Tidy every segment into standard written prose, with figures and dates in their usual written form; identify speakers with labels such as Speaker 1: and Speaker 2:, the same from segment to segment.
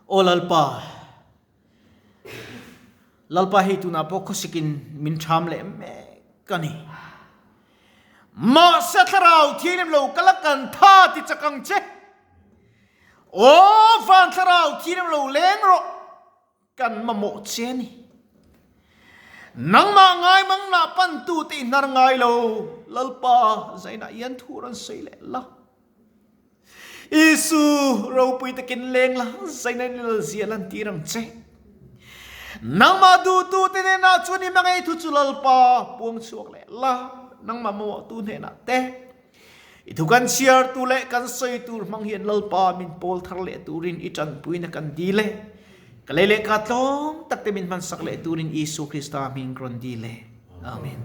Speaker 1: Aw Lalpa, Lalpa hei tunah pawh khawsikin min ṭham leh mek a ni. Mahse thlarau thianghlim lo kal a kan tha ti chak ang che. Aw van thlarau thianghlim lo leng rawh. Kan mamawh che a ni. Nangmah ngaimang nah pantute i hnar ngai lo, Lalpa, zainah hian thu rawn sawi leh la. Isu, ropui takin leng la, zainah in lal zia lantir ang che. Nangmah duhtute hnenah chuan i hmangaih thu chu Lalpa, puang chhuak leh la, nangmah mamawhtu hnenah te. I thu kan chhiar tur leh kan sawi tur hmang hian Lalpa min pawl thar leh turin i tanpuina kan dil e. Ka lei leh ka tlawm tak te min hmansak leh turin Isu Krista hming ka rawn dil e. Amen.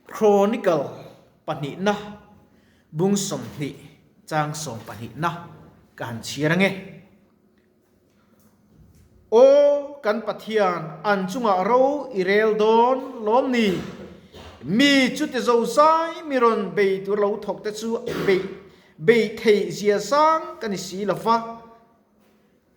Speaker 1: Chronicle pahnihna bung 20 chang 12na ka han chhiar ange. Aw kan Pathian, an chungah ro i rel dawn lawm ni? Mi chuti zozai mi rawn bei tur lo thawk te chu bei bei theih zia sang ka ni si lo va,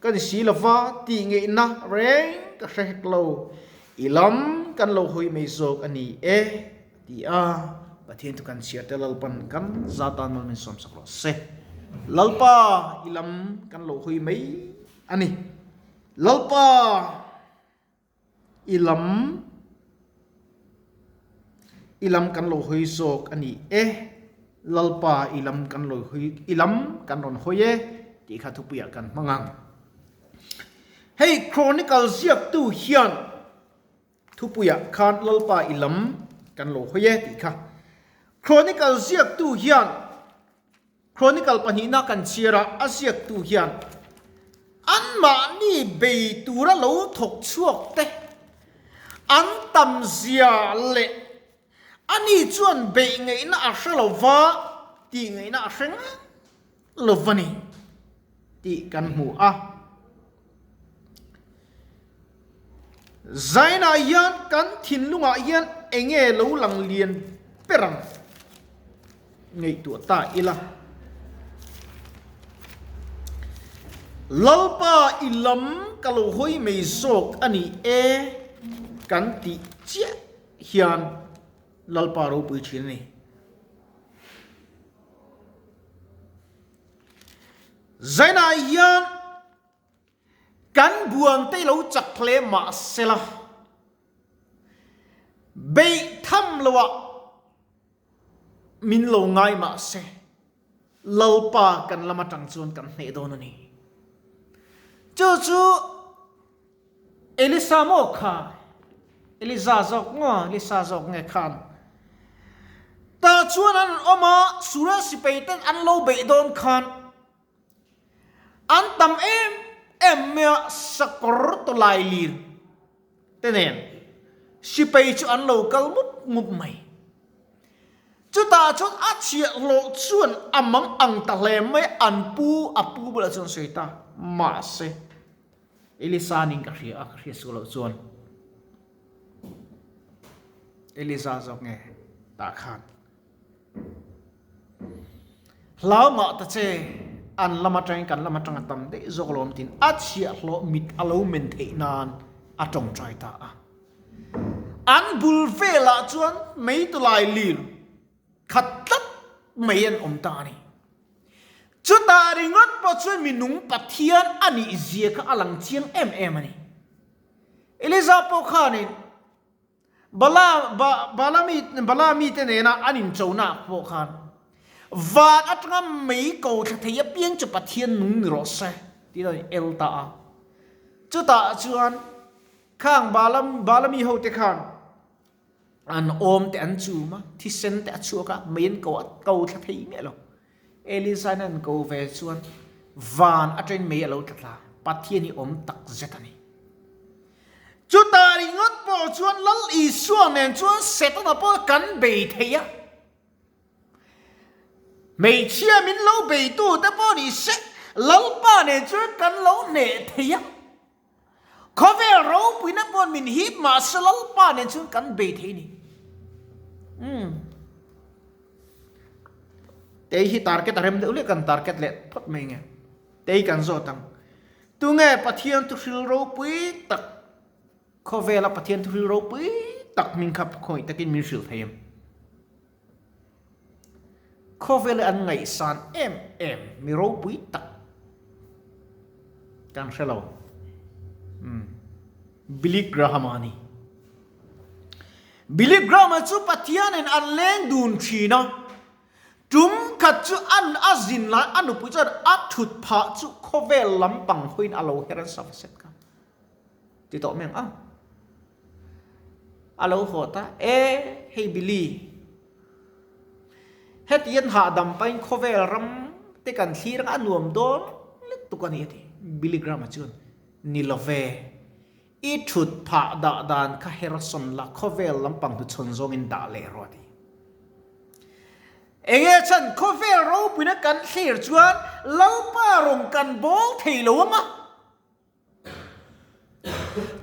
Speaker 1: ka ni si lo va tih ngeihna reng ka hre hek lo. I lam kan lo hawi mai zawk a ni e, a ti a. Pathian chu kan chhiar te Lalpan kan za tan mal min sawmsak rawh se. Lalpa i lam kan lo hawi mai a ni. Lalpa i lam i lam kan lo hawi zawk a ni e. Lalpa i lam kan lo hawi i lam kan rawn hawi e tih kha thupuiah kan hmang ang. Hei Chronicle ziaktu hian Thupuiah khan Lalpa i lam kan lo hawi e tih kha. Chronicle ziaktu hian Chronicle pahnihna kan chhiar a, a ziaktu hian anmahni bei tura lo thawk chhuak te an tam zia leh ani chuan beih ngaihna a hre lo va tih ngaihna a hre ngang lo va ni tih kan hmu a. Zainah hian kan thinlungah hian eng nge lo lang lian ber ang ngaihtuah ta ila. Lalpa i lam ka lo hawi mai zawk a ni e kan tih chiah hian Lalpa ropui thin a ni. Zainah hian Kan buan te lo chak hle mah sela, beih tham loah min lo ngai mah se, Lalpa kan lam atang chuan kan hneh dawn a ni. Chu chu Elisa maw kha? Eliza zawk maw? Elisa zawk nge khan? Tah chuan an awm a, Suria sipai ten an lo beih dawn khan An tam em em mai a, sakawr tawlai lir te nen sipai chu an lo kal mup mup mai. Chutah chuan a chhiahhlawh chuan a mang ang ta hle mai a, an pu a pu bulah chuan sawi ta, mahse Elisa ning ka hria a, ka hria suh loh chuan Elisa zawk nge tah khan. Hlau ngah ta che, an lam atangin kan lam atanga tam daih zawk alawm tiin a chhiahhlawh mit a lo men theih nan a tawngtai ta a. An bul velah chuan meitulai lir khat tlat mai an awm ta a ni. Chutah ringawt pawh chuan minung Pathian a nih zia kha a lang chiang em em a ni. Eliza pawh khanin Bala, ba, Bala mi, Bala mite nena an inchona pawh khan van atanga mei ko thla thei apiang chu Pathian nung ni rawh se tih a el ta a. Chutah chuan khang Bala, Bala mi hote khan an awm te an chum a, thisen te a chhuak a, mei an ko a, ko thla thei miah lo. Eliza'n an ko ve chuan van atangin mei a lo tla tla, Pathian hi awm tak zet a ni. Chutah ringawt pawh chuan Lal Isua nen chuan Setana pawh kan bei thei a. Hmeichhia min lo beitute pawh ni se, Lalpa nen chuan kan lo hneh thei a. Khawvel ropuina pawh min hip mah se Lalpa nen chuan kan bei thei a ni. Umm. Tei hi target a rem deuh leh kan target leh phawt mai nge. Tei kan zawt ang. Tunge Pathian thuhril ropui tak, khawvela Pathian thuhril ropui tak hming kha khawngaih takin min hrilh thei em? Khawvela an ngaihsan em em mi ropui tak kan hre lo. Umm. Billy Graham-a a ni. Billy Graham-a chu Pathianin an leng dun thin a. Tum khat chu an a zin lai a nupui chuan a thut phah chu khawvel lampang hawiin a lo her an sa va set kha ti tawh mai ang a. A lo haw ta e hei Billy heti hian hahdam pahin khawvel ram te kan thlir anga a nuam dawn lutuk a ni a ti. Billy Graham-a chuan ni lo ve. I thut phah dah dan kha hersawn la khawvel lampang hnuchhawn zawngin dah leh rawh a ti. Enge chhan khawvel ropuina kan thlir chuan Lalpa rawn kan bawl thei lo ang a.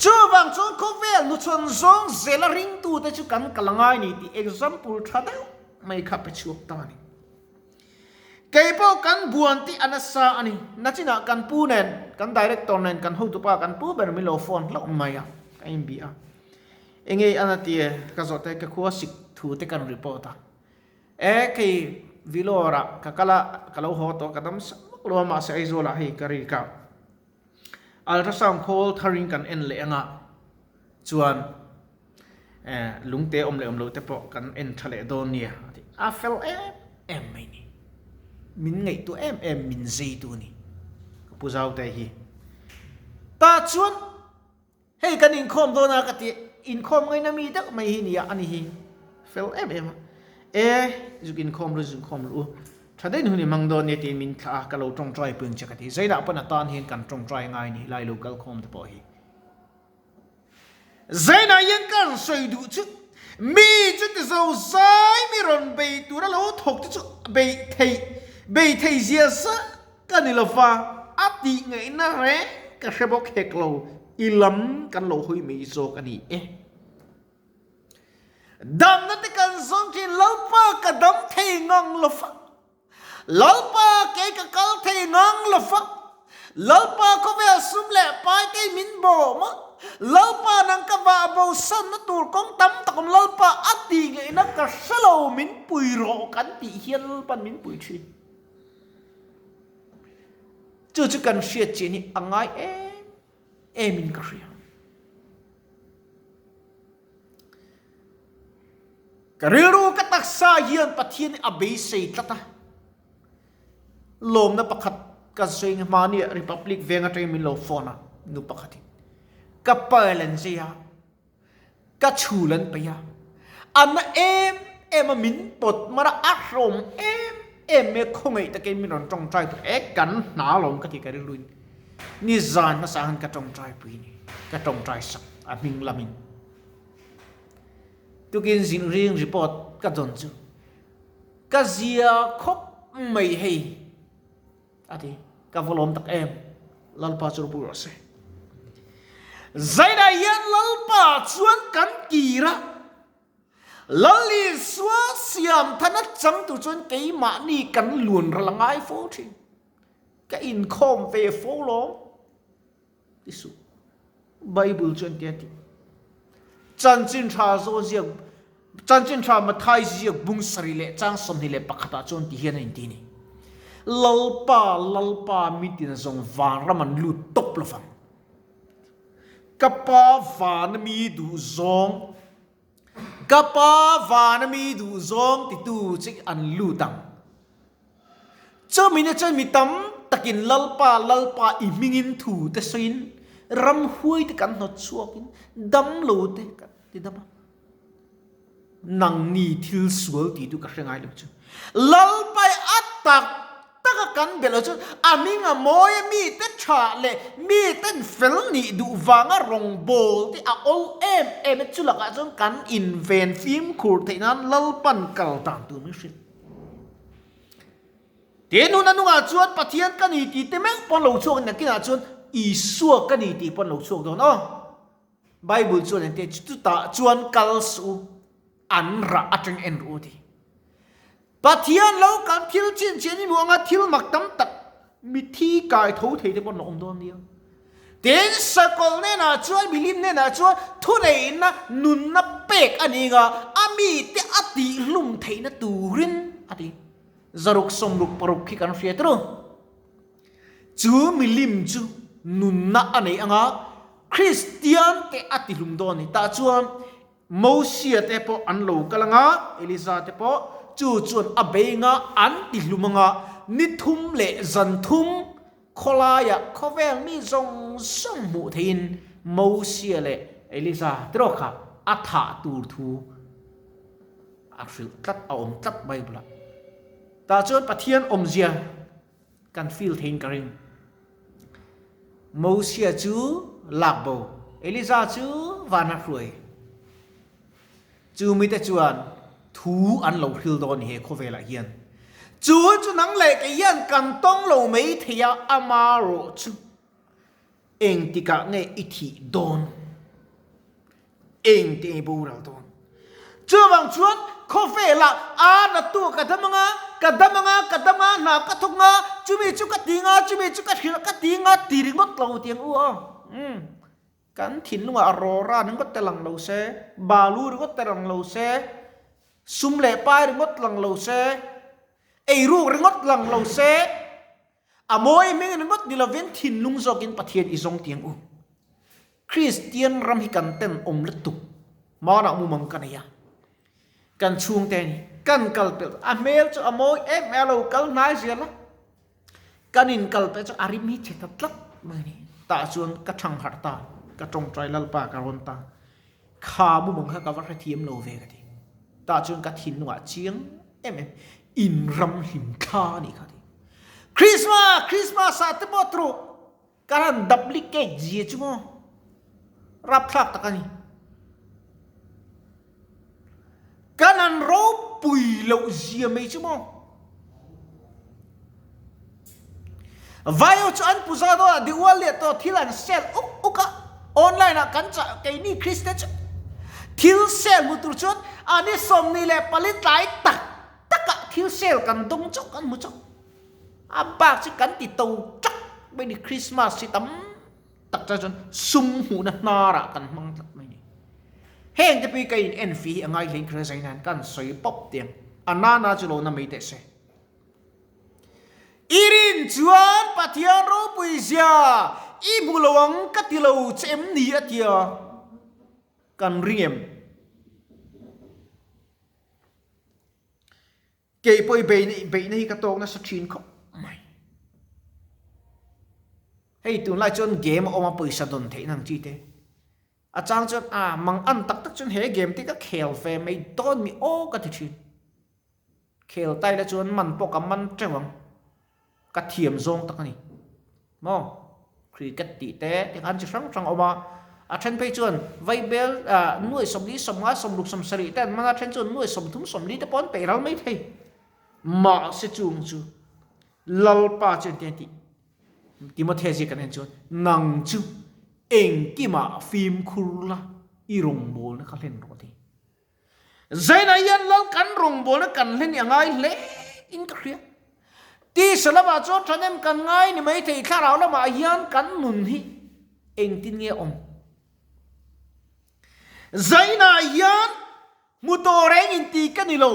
Speaker 1: Chuvang chuan khawvel hnuchhawn zawng zela ringtute chu kan kal angai ni tih example tha deuh mai kha pe chhuak ta a ni. Kei pawh kan buan tih a nasa a ni. Nachinah kan pu nen, kan director nen, kan hotupa kan pu ber min lo phone hlauh mai a, ka inbi a. Enge a na ti e, ka zawh te ka khua sik thu te kan report a. E kei Vellore ah ka kal a, ka lo haw tawh, ka dam sak vak lo a, mahse Aizawl ah hei ka ri ka ultrasound khawl tharin kan en leh anga chuan lungte awm leh awm loh te pawh kan en tha leh dawn nia a ti. A fel em em mai ni. Min ngaihtuah em em min zeitu a ni. Ka pu Zaute hi. Tah chuan hei kan inkhawm dawn a ka ti inkhawm ngaina mi deuh mai hi nia a ni hi. Fel em em a. E zuk inkhawm ru zuk inkhawm ru u. Tha daih hun i hmang dawn nia tiin min thlah a ka lo tawngtai pui ang che ka ti. Zainah pawn a tan hian kan tawngtai ngai ni lai lo kalkhawm te pawh hi. Zainah hian ka rawn sawi duh chu mi chu ti zo zai mi rawn bei tura lo thawk te chu bei thei bei thei zia zah ka ni lova a tih ngaihna reng ka hre bawk hek lo i lam kan lo hawi mai zawk a ni e. Damna te kan zawng thin Lalpa ka dam thei ngang lova. Lalpa kei ka kal thei ngang lo fa. Lalpa khawvel sum leh pai kei min bawm a. Lalpa nang ka vah bo sanna tur kawng tam tak awm Lalpa a tih ngaihna ka hre lo min pui rawh kan tih hian Lalpa'n min pui thin. Chu chu kan hriat chian hi a ngai em em in ka hria. Ka rilru ka taksa hian Pathian hi a beisei tlat a. Lawmna pakhat ka sawi nge hmani ah Republic veng atangin min lo phone a, nu pakhatin. Ka pearl an zai a, ka chhul an peih a, a na em em a min pawt mar a, a hrawm em em mai a, khawngaih takin min rawn tawngtai pui e, kan hna lawm ka ti ka rilru in. Nizan hmasa khan ka tawngtai pui ni, ka tawngtai sak a hming lamin. Tukin zin ring report ka dawn chu ka zia khawp mai hei a ti. Ka va lawm tak em, Lalpa chu ropui rawh se. Zainah hian Lalpa chuan kan kir a, Lal Isua siam than a chang tur chuan keimahni kan luan ral a ngai fo thin. Ka inkhawm ve fo lawm. Ti suh. Bible chu an ti a ti. Chanchin tha zaw ziak Chanchin tha Mathai ziak bung sarih leh chang 21 ah chuan ti hian a inti ni. Lalpa, Lalpa mi tina zawng vanram an lut tawp lovang. Ka pa vana mi duh zawng, ka pa vana mi duh zawng titu chu an lut ang. Chumi ni chuan mi tam takin Lalpa, Lalpa i hmingin thu te sawiin ramhuai te kan hnawt chhuakin damlo te kan ti dam a. Nangni thil sual tih chu ka hre ngai lo chu. Lalpa i a tak taka kan belh lo chuan a hming a mawi a, mite tha leh miten fel nih duh vanga rawngbawl te a awl em em a, chu lakah chuan kan inven fimkhur theih nan Lalpan kal dan tur min hrilh. Tin, hun a nungah chuan Pathian ka ni tih te meuh pawn lo chhuak in nakinah chuan Isua ka ni tih pawn lo chhuak dawn aw. Bible chuan engte chutah chuan kal suh u, an rah atang en rawh u ti. Pathian lo kal thil chin chian i hmuh anga thil mak tam tak mithi kai tho thei te pawn lo awm dawn nia. Tin, sakawlh hnenah chuan, milim hnenah chuan thuneihna nunna pek a ni nga, a mite a tihhlum theihna turin a ti. 666 khi kan hria turu. Chu milim chu nunna a nei anga Kristian te a tihlum dawn a ni. Tah chuan Mosia te pawh an lo kal anga, Eliza te pawh, chu chuan a bei anga an tihlum anga ni thum leh zan thum khawlaiah khawvel mi zawng zawng hmuh theihin Mosia leh Eliza te rawh kha a thah tur thu a hrilh tlat, a awm tlat Bible-ah. Tah chuan Pathian awmzia kan feel theiin ka ring. Mosia chu lak bo, Eliza chu van a hruai. Chu mite chuan thu an lo hril dawn he khawvelah hian. Chu chu nang leh kei hian kan tawng lo mai thei a, ama rawh chu engtikah nge i thih dawn? Eng te boral dawn. Chuvang chuan khawvelah a na tu ka dam anga, ka dam anga, ka dam anga, hna ka thawk nga, chumi chu ka ti nga, chumi chu ka hrilh ka ti nga ti ringawt lo tiang u aw. Umm. Kan thinlungah a rawra ringawt te lang lo se, balu ringawt te lang lo se, sum leh pai ringawt lang lo se, eiruk ringawt lang lo se, A mawi hming ringawt ni lovin thinlung zawkin Pathian i zawng tiang u. Kristian ram hi kan ten awm lutuk hmanah mumang ka nei a. Kan chhungte ni kan kal pelh a hmel chu a mawi em em a lo kal hnai zel a. Kan in kal pelh chu a rim hi che ta tlat mai a ni. Tah chuan ka thang harh ta, ka tawngtai Lalpa ka rawn ta. Kha mumang kha ka va hrethiam lo ve ka ti. Tah chuan ka thinlungah chiang em em in ram hlim thla a nih kha ti. Christmas, Christmas ah te pawh tru ka han duplicate zia chu maw rapthlak tak a ni. Kan han ropui loh zia mai chu maw. Vaio chu an puza dawn a Diwali leh tawh thil an sell uk uk a, online ah kan chah keini Kristian chu thil sell hmu tur chuan a ni 24 tlai tak tak ah thil sell kan dawng chauh kan hmu chauh a bak chu kan ti to tak mai ni Christmas hi tam tak chuan sum hmuhna hnar ah kan hmang tlat mai ni. Heng te pawh hi ka in en fih hi a ngai hlein kher zai nan kan sawi pawp tiang a nana chu lo na mai teh se. I rin chuan Pathian ropui zia i hmu lo ang ka ti lo che em ni a tia kan ring em? Kei pawh i beihna hi ka tawk nasa thin khawp mai. Hei tunlai chuan game a awm a pawisa dawn theih nang chi te. A chang chuan a mang an tak tak chuan he game te ka khel ve mai dawn mi aw ka ti thin. Khel tai la chuan man pawh ka man teuh ang. Ka thiam zawng tak a ni. Maw? Cricket tih te tikhan chi hrang hrang a awm a. A then phei chuan vaibel nuai 40, 50, 60, 70 te an man a, a then chuan nuai 30, 40 te pawh an peih ral mai thei. Mahse chung chu Lalpa chuan engtin a tih? Timothea zia kan en chuan nang chu engkimah fimkhur la i rawngbawlna kha hlen rawh a ti. Zainah hian lal kan rawngbawlna kan hlen i a ngai hle in ka hria. Tisa lamah chuan thahnem kan ngai ni mai thei thlarau lamah hian kan nun hi engtin nge awm? Zainah hian hmu tawh reng in ti ka ni lo,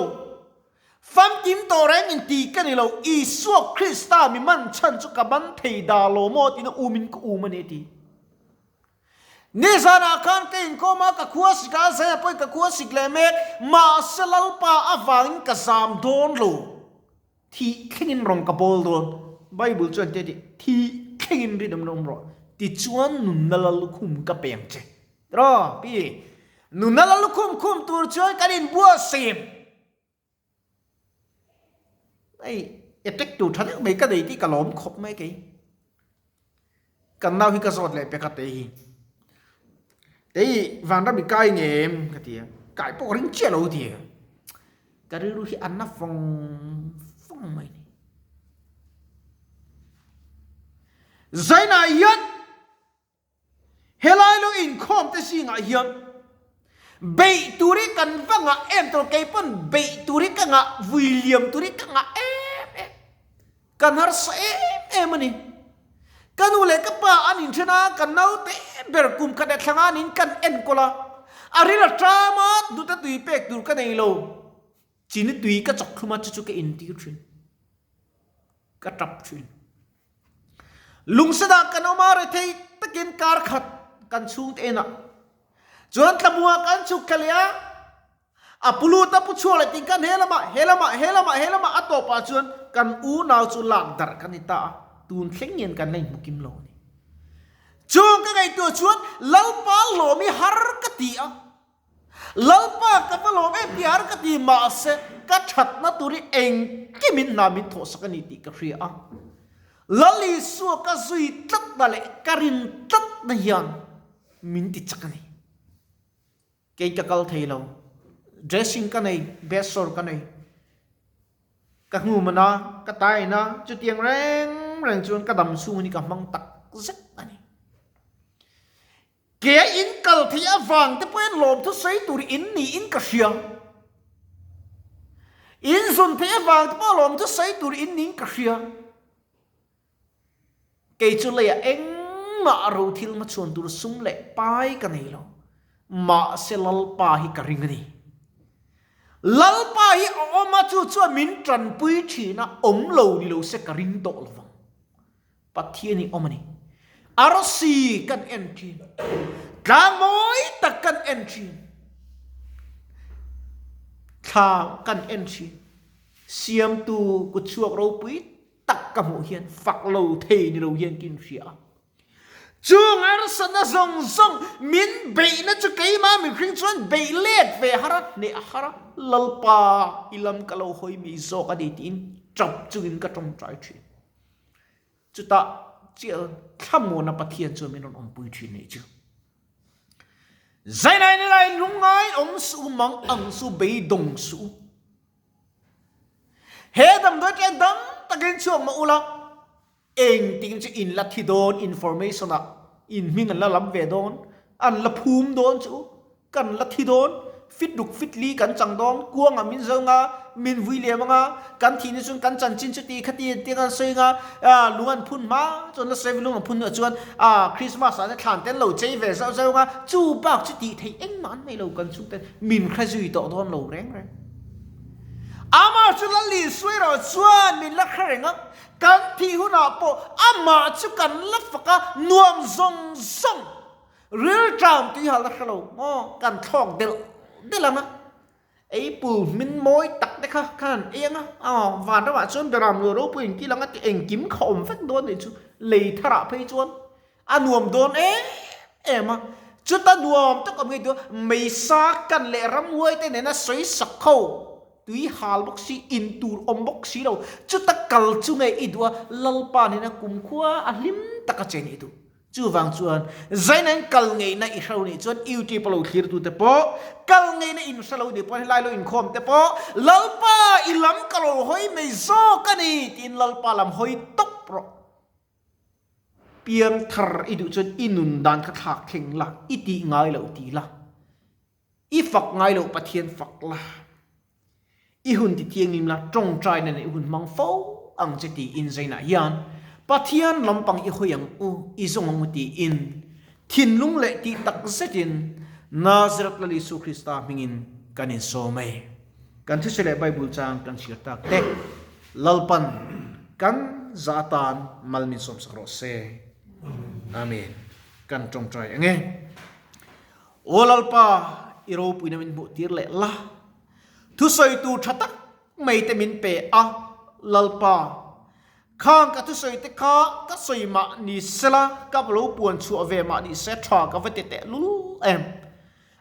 Speaker 1: famkim tawh reng in ti ka ni lo, Isua Krista mi man chhan chu ka ban thei dah lo maw tiin a umin ka um a ni a ti. Nizanah khan ka inkhawm a, ka khua sik a, Zaia pawhin ka khua sik leh mek, mahse Lalpa avangin ka zam dawn lo, thih thlengin rawn ka bawl dawn. Bible chuan ti a ti, thih thlengin rinawm awm rawh, tichuan nunna lallukhum ka pe ang che. Tiraw pi? Nunna lallukhum khum tur chuan kan inbuatsaih em? Hei attack tur tha deuh mai ka nei tih ka lawm khawp mai kei. Kan nau hi ka zawt leh pek a tei hi. Tei vanram i kai nge em ka ti a, kai pawh ka ring chiah lo ti a. Ka rilru hi a na fawng fawng mai ni. Zainah hian Helai lo inkhawm te zingah hian beih tur hi kan va ngah em tur kei pawn beih tur hi ka ngah vui liam tur hi ka ngah em em kan harsa em em a ni. Ka nu leh ka pa an An inthen a, kan naute ber kum khat leh thla nganin kan enkawl a, a ril a ṭam a, hnute tui pek tur ka nei lo. Chini tui ka chawk thlum a, chu chu ka intir ṭhin. Ka ṭap ṭhin. Lungsenah kan awm a, rethei takin kar khat kan chhungte enah chuan tlamuah kan chhuk thla leh a, A pu lut a pu chhuak leh tih kan he lamah, he lamah, he lamah, he lamah a tawpah chuan kan unau chu lak darh kan ni ta a, tun thleng hian kan la inhmu kim lo a ni. Chung ka ngaihtuah chuan Lalpa lawm hi har ka ti a, Lalpa ka va lawm em tih har ka ti mahse ka thatna tur hi engkimin hna min thawhsak a ni tih ka hria a. Lal Isua ka zui tlatna leh ka rin tlatna hian min ti chak a ni. Kei ka kal thei lo. Dressing ka nei, bedsore ka nei. Ka hnu man a, ka tain a, chutiang reng reng chuan ka dam chhung hi ka hmang tak zet a ni. Ke a in kal theih avang te pawhin lawmthu sawi tur in niin ka hria. In zun theih avang te pawh lawmthu sawi tur in niin ka hria. Kei chu leiah engmah ro thil hmachhuan tur sum leh pai ka nei lo. Mahse Lalpa hi ka ring a ni. Lalpa hi a awm a, chu chuan min tanpui thin a, awm lo ni lo se ka ring tawh lo vang. Pathian hi awm a ni. Arsi kan en thin. Tlang mawi tak kan en thin. Thla kan en thin. Siamtu kutchhuak ropui tak ka hmuh hian fak lo thei ni lo hian ka inhria a. Chung harsatna zawng zawng min beihna chu keimah mihring chuan beih let ve har a, hneh a har a, Lalpa i lam ka lo hawi mai zawk a ni tiin ṭap chungin ka ṭawngṭai ṭhin. Chutah chiah thlamuana Pathian chuan min rawn awmpui ṭhin nih chu. Zainai nilai lungngai awm suh u, mang ang suh u, beidawng suh u. He damdawi tleng dang takin chhuak mah ula, engtin chu in la thi dawn information ah in hming an la lam ve dawn, an la phum dawn chu, kan la thi dawn, fit ruk fit li kan chang dawn, kuangah min zal nga, min vui lem anga, kan thih ni chuan kan chanchin chu ti khati an ti anga an sawi anga, lung an phun hma chuan la sawi lung an phun hnuah chuan Christmas ah te thlan te an lo chei ve zauh zauh anga, chu bak chu tih theih engmah an nei lo kan chhungte min hre zui tawh dawn lo reng reng. Amah chu la Lisua erawh chuan min la hre reng a, kan thih hunah pawh amah chu kan la fak a, nuam zawng zawng, rilṭam tui hal la hre lo maw, kan thlawk delh delh ang a, ei pul hmin mawi tak te kha khan an ei ang a, aw van ramah chuan beram luah ropui in kil ang a tih engkim kha awm vek dawn nih chu lei tharah phei chuan A nuam dawn em em a, chuta nuam tak awm ngei tur meisa kan leh ramhuai te nena sawi sak ho, tui hal bawk si, in tur awm bawk si lo, chuta kal chu nge i duh a, Lalpa nena kumkhua a hlim taka chen i duh. Chuvang chuan Zainain kal ngeihna i hre lo nih chuan YouTube a lo thlir tu te pawh, kal ngeihna in hre lo nih pawh helai lo inkhawm te pawh, Lalpa i lam ka lo hawi mai zawk a ni tiin Lalpa lam hawi tawp rawh. Piang thar i duh chuan i nun dan kha thlak thleng la, i tih ngai loh ti la, i fak ngai loh Pathian fak la, i hun ti thianghlim la, tawngtai nena i hun hmang fo ang che tiin Zainah hian Pathian lampang i hawi ang u, i zawng ang u tiin thinlung leh tih tak zetin Nazareth Lal Isu Krista hmingin kan insawm e. Kan thusawi leh Bible chang kan chhiar tak te Lalpan kan za atan mal min sawmsak rawh se. Amen. Kan tawngtai ange. Aw Lalpa, i ropuina min hmuh tir leh la. Thusawi tur tha tak mai te min pe a, Lalpa. Khang ka thusawi te kha ka sawi mah ni sela, ka lo puan chhuah ve mah ni se tha ka va ti teh lul em.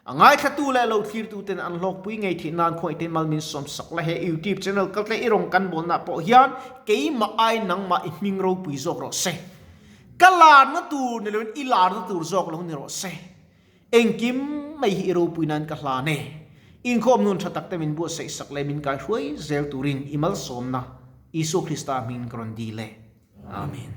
Speaker 1: A ngaithlatu leh lo thlirtuten an hlawkpui ngei theih nan khawngaihten mal min sawmsak la. He YouTube channel kaltlai i rawn kan bawlna pawh hian keimah ai nangmah i hming ropui zawk rawh se. Ka larna tur ni loin i larna tur zawk lo ni rawh se. Engkim mai hi i ropui nan ka hlan e. Inkhawm nun tha takte min buatsaih sak leh min kaihruai zel turin i malsawmna Isua Krista hmingin ka rawn dil e. Amen.